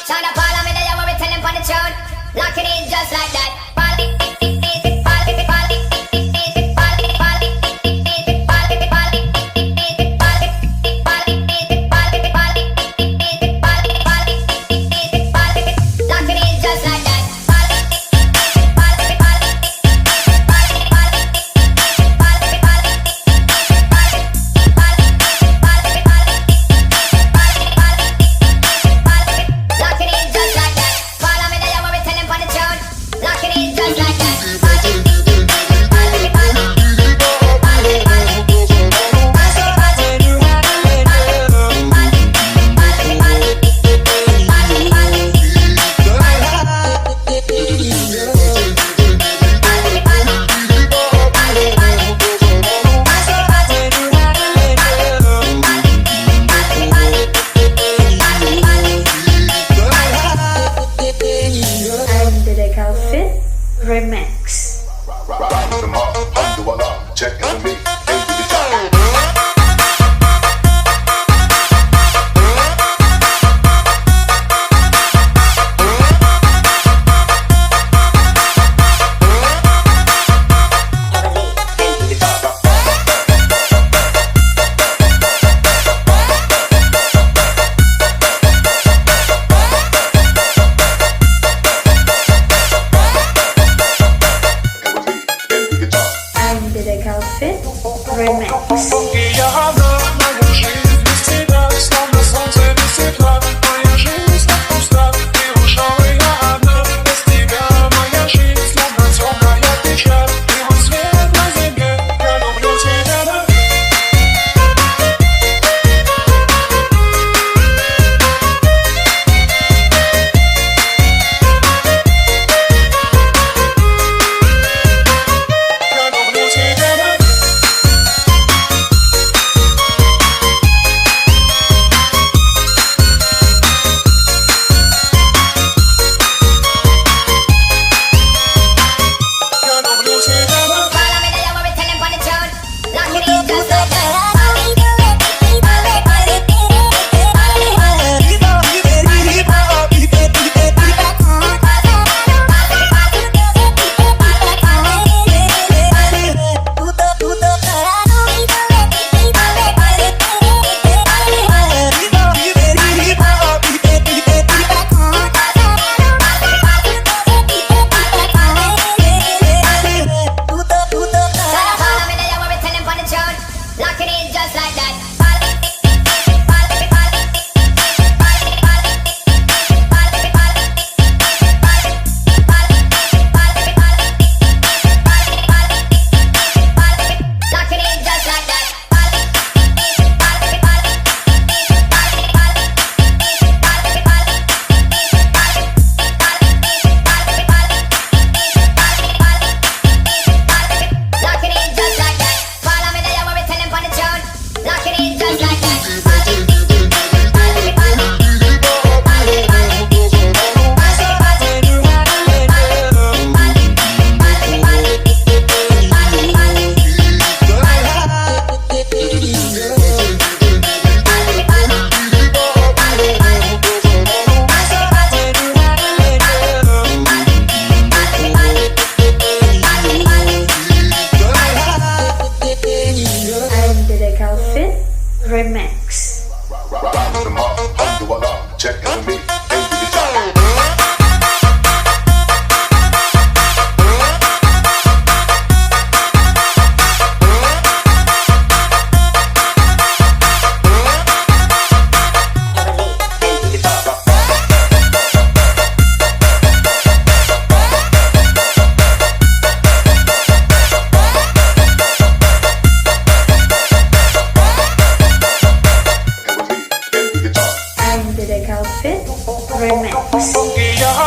Sean Paul, I'm in there, we tell him on the tune. Lock it in just like that. Lock it in just like that. Lock it in just like that. Follow me there, we tell him on the tune. Lock it in just like that. I'm the Calvin Remix. Check in with me. I'm the Calvin Remix. Я одна, моя жизнь без тебя, словно солнце без тепла. Моя жизнь так пуста, ты ушел, и я одна. Без тебя моя жизнь, словно темная печаль. Ты мой свет на земле, я люблю тебя, да. Я люблю тебя, да. Я люблю тебя, да. Follow me there, we tell him on the tune. Lock it in just like that. Follow me there, we tell him on the tune. Lock it in just like that. Lock it in just like that. Lock it in just like that. Follow me there, we tell him on the tune. Lock it in just like that. I'm the Calvin Remix. Check in with me. I'm the Calvin Remix. Я